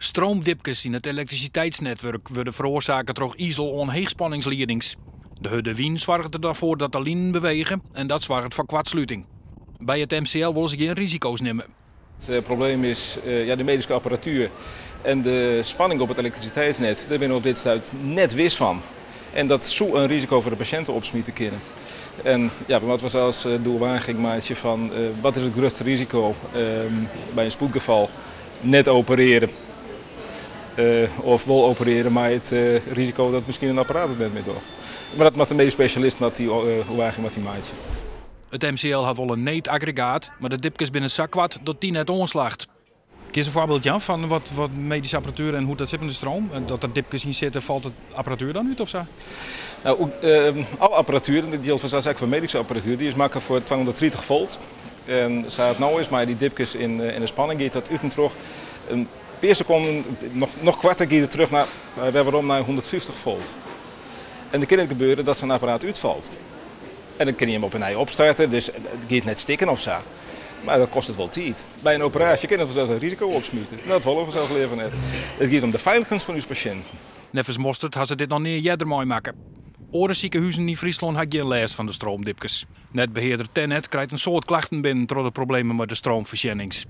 Stroomdipkes yn it elektrisiteitsnetwurk wurde feroarsake troch izel oan heechspanningsliedings. De hurde wyn soarget der dan foar dat de linen bewege en dat soarget foar koartsluting. By it MCL wolle se gjin risiko's nimme. It probleem is ja, de medyske apparatuer en de spanning op it elektrisiteitsnet, dêr binne we op dit stuit net wis fan. En dat soe in risiko foar de pasjinten opsmite kinne. En ja, we moatte sels de oerwaging meitsje fan wat is it grutste risiko by in spoedgefal: net operearje of wol operearje mei it risiko dat miskien in apparaat it net mear docht. Mar dat moat de medysk spesjalist moat dy oerwaging moat dy meitsje. It MCL hat wol in needaggregaat, mar de dipkes binne sa koart dat dy net oanslacht. Kinst in foarbyld jaan fan wat medyske apparatuer en hoe't dat sit mei de stroom? Dat der dipkes yn sitte, falt de apparatuer dan út of sa? Nou, alle apparatuer, en dit jildt fansels ek foar medyske apparatuer, dy is makke foar 230 volt. En sa't it no is mei dy dipkes yn de spanning giet dat út en troch in pear sekonden, noch koarter giet it terug nei, wer werom nei 150 volt. En dan kin it gebeure dat sa'n apparaat útfalt. En dan kinne je him op 'e nij opstarte, dus it giet net stikken of sa. Mar dat kostet wol tiid. By in operaasje kin dat fansels in risiko opsmite. Dat wolle we fansels leaver net. It giet om de feiligens fan ús pasjinten. Neffens Mostert ha se dit noch nea earder meimakke. Oare sikehuzen yn Fryslân ha gjin lêst fan de stroomdipkes. Netbehearder Tennet krijt in soad klachten binnen troch de problemen mei de stroomfoarsjennings.